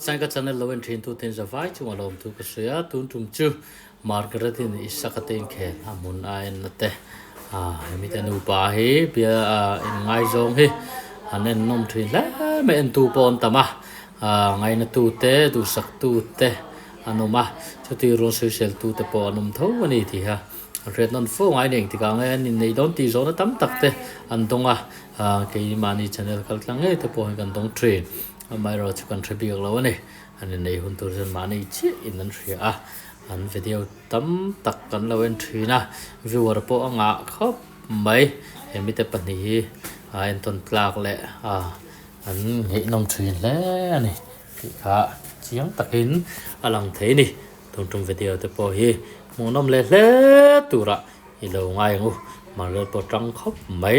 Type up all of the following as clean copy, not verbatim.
Saika channel lo en thin tu ten zavai chunga lawm thu ka sawi a, tun tum chu Margaret in Isaka te inkhel a hmun a en na te hemi te nupa hi bia in ngaizawng hi an en nawm thin hle mai en tu pawh an tam a ngaina tu te duhsak tu te an awm a chuti rual sawisel tu te pawh an awm tho a ni tih a an hriat nawn fo ngai nen tikah nge an inneih dawn tih zawhna tam tak te an dawng a keimahni channel kal tlang ngei te pawh hi kan dawng thin. Amaherawhchu chu kan hre bik lo a ni. An innei hun tur chuan mahni chiah in an hria a, an video tam tak kan lo en thin a, viewer pawh a ngah khawp mai. He mite pahnih hi a entawn tlak leh a an ngaihnawm thin hle a ni tih kha chiang takin a lang thei a ni. Tun tum video te pawh hi hmuhnawm leh hle turah i lo ngai ang u, Margaret pawh tang khawp mai.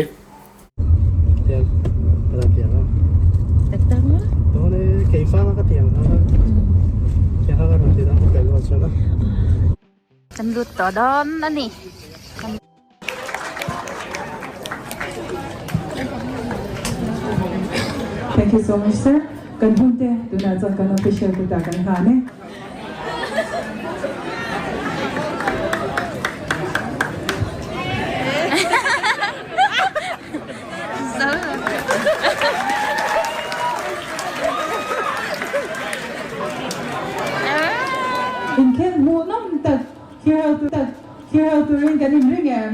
Kan lut tawh dawn a ni. Thank you so much sir. Kan hun te tunah chuan kan official kutah kan hlan e. Inkhel hmuhnawm tak thlir ho turin kan inring em?